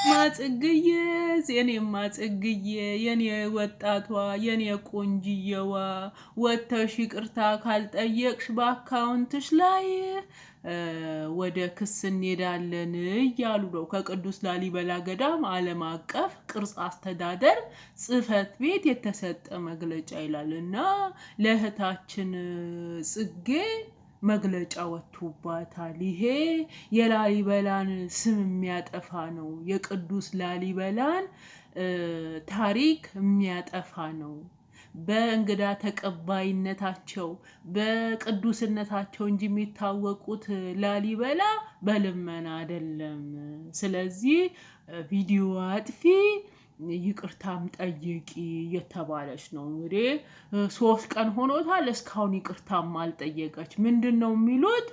ማጽግዬ የኔ ማጽግዬ የኔ ወጣቷ የኔ ቆንጅየዋ ወጥተሽ ይቅርታ ካልጠየቅሽ በአካውንትሽ ላይ ወደ ክስ እንሄዳለን እያሉ ነው። ከቅዱስ ላሊበላ ገዳም ዓለም አቀፍ ቅርስ አስተዳደር ጽሕፈት ቤት የተሰጠ መግለጫ ይላል እና ለእህታችን ጽጌ መግለጫ ወጥቶባታል። ይሄ የላሊበላን ስም የሚያጠፋ ነው። የቅዱስ ላሊበላን ታሪክ የሚያጠፋ ነው። በእንግዳ ተቀባይነታቸው በቅዱስነታቸው እንጂ የሚታወቁት ላሊበላ በልመና አይደለም። ስለዚህ ቪዲዮ አጥፊ ይቅርታም ጠይቂ እየተባለች ነው። እንግዲህ 3 ቀን ሆኖታል፣ እስካሁን ይቅርታም አልጠየቀች። ምንድን ነው የሚሉት?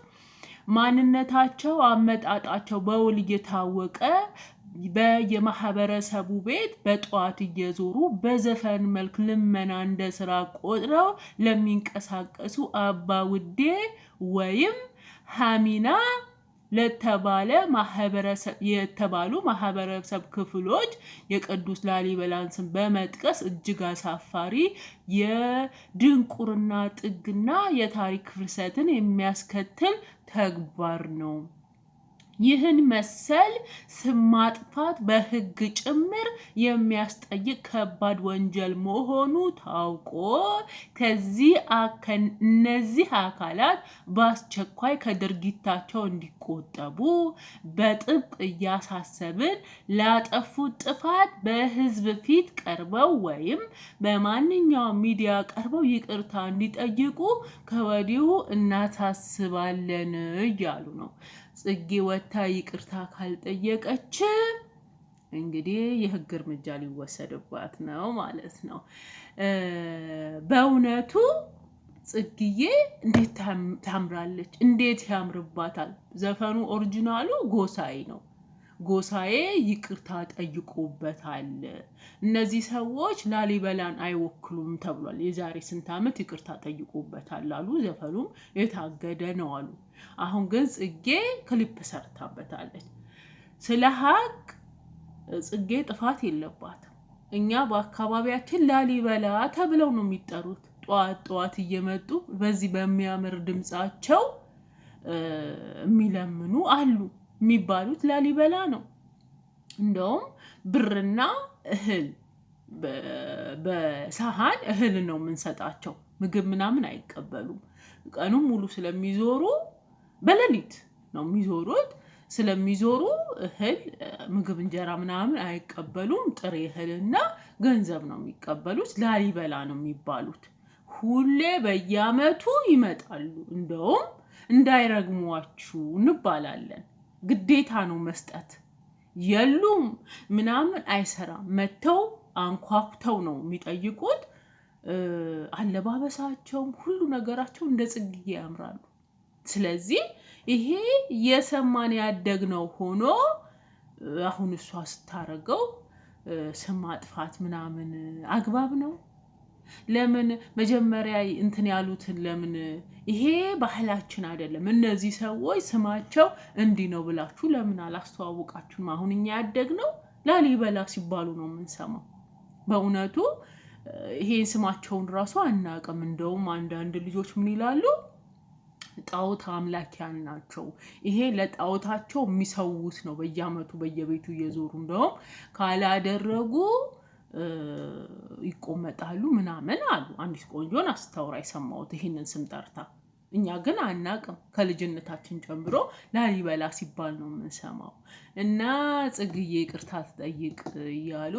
ማንነታቸው አመጣጣቸው በውል እየታወቀ በየማህበረሰቡ ቤት በጠዋት እየዞሩ በዘፈን መልክ ልመና እንደ ስራ ቆጥረው ለሚንቀሳቀሱ አባ ውዴ ወይም ሀሚና ለተባለ ማህበረሰብ የተባሉ ማህበረሰብ ክፍሎች የቅዱስ ላሊበላን ስም በመጥቀስ እጅግ አሳፋሪ የድንቁርና ጥግና የታሪክ ፍልሰትን የሚያስከትል ተግባር ነው። ይህን መሰል ስም ማጥፋት በሕግ ጭምር የሚያስጠይቅ ከባድ ወንጀል መሆኑ ታውቆ ከዚህ እነዚህ አካላት በአስቸኳይ ከድርጊታቸው እንዲቆጠቡ በጥብቅ እያሳሰብን ላጠፉት ጥፋት በሕዝብ ፊት ቀርበው ወይም በማንኛውም ሚዲያ ቀርበው ይቅርታ እንዲጠይቁ ከወዲሁ እናሳስባለን እያሉ ነው። ጽጌ ወታ ይቅርታ ካልጠየቀች እንግዲህ የህግ እርምጃ ሊወሰድባት ነው ማለት ነው። በእውነቱ ጽግዬ እንዴት ታምራለች! እንዴት ያምርባታል! ዘፈኑ original ኡ ጎሳዬ ነው። ጎሳዬ ይቅርታ ጠይቆበታል። እነዚህ ሰዎች ላሊበላን አይወክሉም ተብሏል። የዛሬ ስንት ዓመት ይቅርታ ጠይቆበታል አሉ። ዘፈኑም የታገደ ነው አሉ። አሁን ግን ጽጌ ክሊፕ ሰርታበታለች። ስለ ሀቅ ጽጌ ጥፋት የለባትም። እኛ በአካባቢያችን ላሊበላ ተብለው ነው የሚጠሩት። ጠዋት ጠዋት እየመጡ በዚህ በሚያምር ድምፃቸው የሚለምኑ አሉ። የሚባሉት ላሊበላ ነው። እንደውም ብርና እህል በሰሃን እህል ነው የምንሰጣቸው። ምግብ ምናምን አይቀበሉም። ቀኑን ሙሉ ስለሚዞሩ በሌሊት ነው የሚዞሩት። ስለሚዞሩ እህል ምግብ እንጀራ ምናምን አይቀበሉም። ጥሬ እህልና ገንዘብ ነው የሚቀበሉት። ላሊበላ ነው የሚባሉት። ሁሌ በየዓመቱ ይመጣሉ። እንደውም እንዳይረግሟችሁ እንባላለን። ግዴታ ነው መስጠት። የሉም ምናምን አይሰራም። መጥተው አንኳኩተው ነው የሚጠይቁት። አለባበሳቸውም ሁሉ ነገራቸው እንደ ጽጌ ያምራሉ። ስለዚህ ይሄ የሰማን ያደግነው ሆኖ አሁን እሷ ስታረገው ስም ማጥፋት ምናምን አግባብ ነው? ለምን መጀመሪያ እንትን ያሉትን ለምን ይሄ ባህላችን አይደለም፣ እነዚህ ሰዎች ስማቸው እንዲህ ነው ብላችሁ ለምን አላስተዋወቃችሁም? አሁን እኛ ያደግነው ላሊበላ ሲባሉ ነው የምንሰማው። በእውነቱ ይሄን ስማቸውን ራሱ አናውቅም። እንደውም አንዳንድ ልጆች ምን ይላሉ? ጣዖት አምላኪያን ናቸው። ይሄ ለጣዖታቸው የሚሰውት ነው። በየዓመቱ በየቤቱ እየዞሩ እንደውም ካላደረጉ ይቆመጣሉ ምናምን አሉ። አንዲት ቆንጆን አስታውራ የሰማሁት ይሄንን ስም ጠርታ። እኛ ግን አናቅም። ከልጅነታችን ጀምሮ ላሊበላ ሲባል ነው የምንሰማው። እና ጽግዬ ይቅርታ ትጠይቅ እያሉ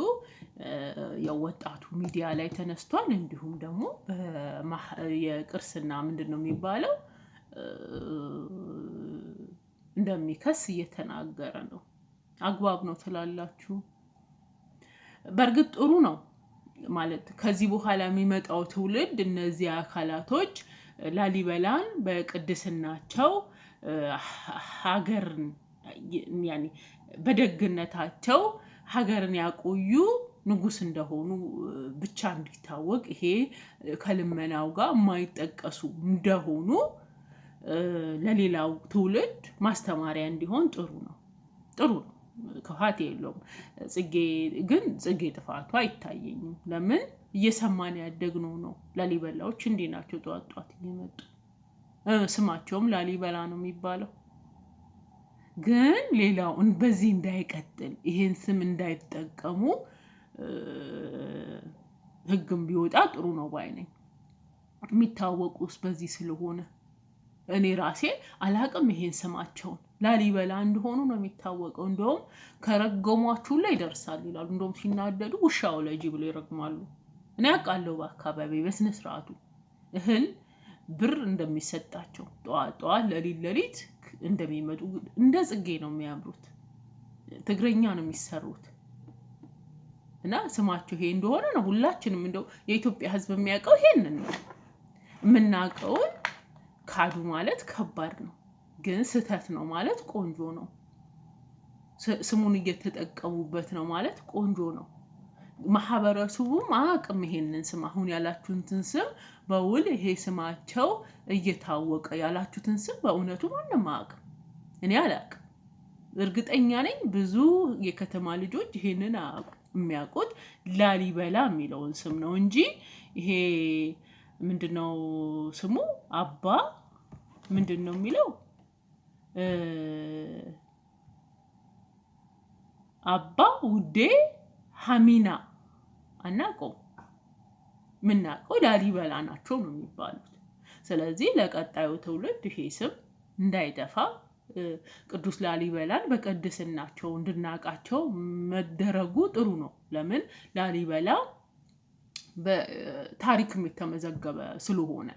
ያው ወጣቱ ሚዲያ ላይ ተነስቷል። እንዲሁም ደግሞ የቅርስና ምንድን ነው የሚባለው እንደሚከስ እየተናገረ ነው። አግባብ ነው ትላላችሁ? በእርግጥ ጥሩ ነው ማለት ከዚህ በኋላ የሚመጣው ትውልድ እነዚህ አካላቶች ላሊበላን በቅድስናቸው ሀገርን ያኔ በደግነታቸው ሀገርን ያቆዩ ንጉስ እንደሆኑ ብቻ እንዲታወቅ ይሄ ከልመናው ጋር የማይጠቀሱ እንደሆኑ ለሌላው ትውልድ ማስተማሪያ እንዲሆን ጥሩ ነው፣ ጥሩ ነው። ክፋት የለውም። ጽጌ ግን ጽጌ ጥፋቱ አይታየኝም። ለምን እየሰማን ያደግነው ነው። ላሊበላዎች እንዲህ ናቸው። ጠዋት ጠዋት እየመጡ ስማቸውም ላሊበላ ነው የሚባለው። ግን ሌላው በዚህ እንዳይቀጥል ይሄን ስም እንዳይጠቀሙ ሕግም ቢወጣ ጥሩ ነው ባይ ነኝ። የሚታወቁስ በዚህ ስለሆነ እኔ ራሴ አላቅም ይሄን ስማቸውን ላሊበላ እንደሆኑ ነው የሚታወቀው። እንደውም ከረገሟችሁ ላይ ይደርሳል ይላሉ። እንደውም ሲናደዱ ውሻ ውለጂ ብሎ ይረግማሉ። እኔ አውቃለሁ በአካባቢ በስነ ስርዓቱ እህል ብር እንደሚሰጣቸው ጠዋት ጠዋት ለሊት ለሊት እንደሚመጡ እንደ ጽጌ ነው የሚያምሩት። ትግረኛ ነው የሚሰሩት እና ስማቸው ይሄ እንደሆነ ነው ሁላችንም እንደው የኢትዮጵያ ሕዝብ የሚያውቀው ይሄንን ነው። የምናውቀውን ካዱ ማለት ከባድ ነው፣ ግን ስህተት ነው ማለት ቆንጆ ነው። ስሙን እየተጠቀሙበት ነው ማለት ቆንጆ ነው። ማህበረሰቡም አያውቅም ይሄንን ስም አሁን ያላችሁትን ስም በውል ይሄ ስማቸው እየታወቀ ያላችሁትን ስም በእውነቱ ማንም አያውቅም። እኔ አላውቅም። እርግጠኛ ነኝ ብዙ የከተማ ልጆች ይሄንን አያውቁም። የሚያውቁት ላሊበላ የሚለውን ስም ነው እንጂ ይሄ ምንድነው ስሙ አባ ምንድን ነው የሚለው አባ ውዴ ሀሚና አናውቀውም። የምናውቀው ላሊበላ ናቸው ነው የሚባሉት። ስለዚህ ለቀጣዩ ትውልድ ይሄ ስም እንዳይጠፋ ቅዱስ ላሊበላን በቅድስናቸው እንድናውቃቸው መደረጉ ጥሩ ነው። ለምን ላሊበላ በታሪክም የተመዘገበ ስለሆነ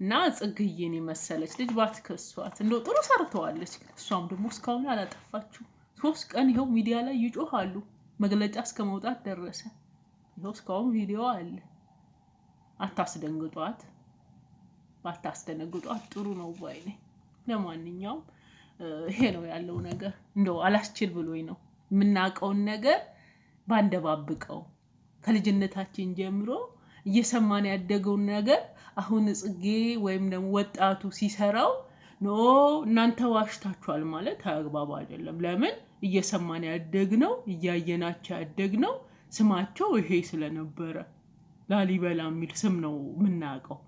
እና ጽግዬን የመሰለች ልጅ ባትከሷት እንደው ጥሩ ሰርተዋለች። እሷም ደግሞ እስካሁን አላጠፋችው። 3 ቀን ይኸው ሚዲያ ላይ ይጮሃሉ። መግለጫ እስከ መውጣት ደረሰ። ይኸው እስካሁን ቪዲዮ አለ። አታስደንግጧት፣ ባታስደነግጧት ጥሩ ነው ባይ ነኝ። ለማንኛውም ይሄ ነው ያለው ነገር። እንደው አላስችል ብሎኝ ነው የምናውቀውን ነገር ባንደባብቀው ከልጅነታችን ጀምሮ እየሰማን ያደገውን ነገር አሁን ጽጌ ወይም ደግሞ ወጣቱ ሲሰራው no እናንተ ዋሽታችኋል ማለት አግባብ አይደለም። ለምን እየሰማን ያደግነው እያየናቸው ያደግነው ስማቸው ይሄ ስለነበረ ላሊበላ የሚል ስም ነው የምናውቀው።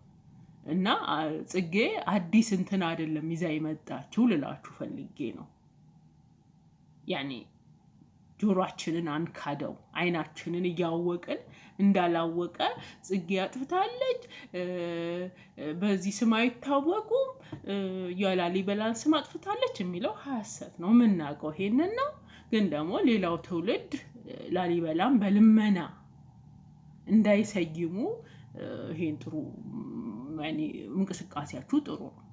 እና ጽጌ አዲስ እንትን አይደለም ይዛ የመጣችው ልላችሁ ፈልጌ ነው። ያኔ ጆሮአችንን አንካደው፣ አይናችንን እያወቅን እንዳላወቀ ጽጌ አጥፍታለች፣ በዚህ ስም አይታወቁም፣ የላሊበላን ስም አጥፍታለች የሚለው ሐሰት ነው። የምናውቀው ይሄንን ነው። ግን ደግሞ ሌላው ትውልድ ላሊበላን በልመና እንዳይሰይሙ ይሄን ጥሩ እንቅስቃሴያችሁ ጥሩ ነው።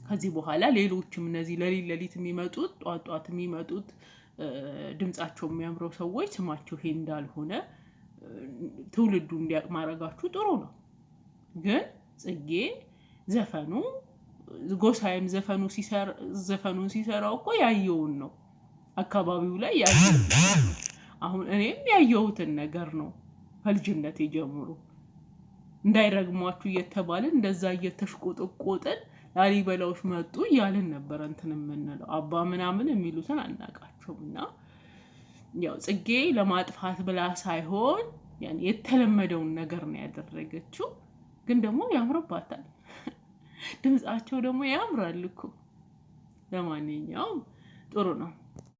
ከዚህ በኋላ ሌሎችም እነዚህ ለሊት ለሊት የሚመጡት ጧት ጧት የሚመጡት ድምጻቸው የሚያምረው ሰዎች ስማቸው ይሄ እንዳልሆነ ትውልዱ እንዲያውቅ ማድረጋችሁ ጥሩ ነው። ግን ጽጌ ዘፈኑ ጎሳዬም ዘፈኑን ሲሰራው እኮ ያየውን ነው፣ አካባቢው ላይ ያየውን። አሁን እኔም ያየሁትን ነገር ነው ከልጅነቴ ጀምሮ እንዳይረግሟችሁ እየተባልን እንደዛ እየተሽቆጠቆጥን ላሊበላዎች መጡ እያልን ነበረ እንትን የምንለው አባ ምናምን የሚሉትን አናውቃቸውም። እና ያው ጽጌ ለማጥፋት ብላ ሳይሆን የተለመደውን ነገር ነው ያደረገችው። ግን ደግሞ ያምርባታል፣ ድምጻቸው ደግሞ ያምራል እኮ። ለማንኛውም ጥሩ ነው።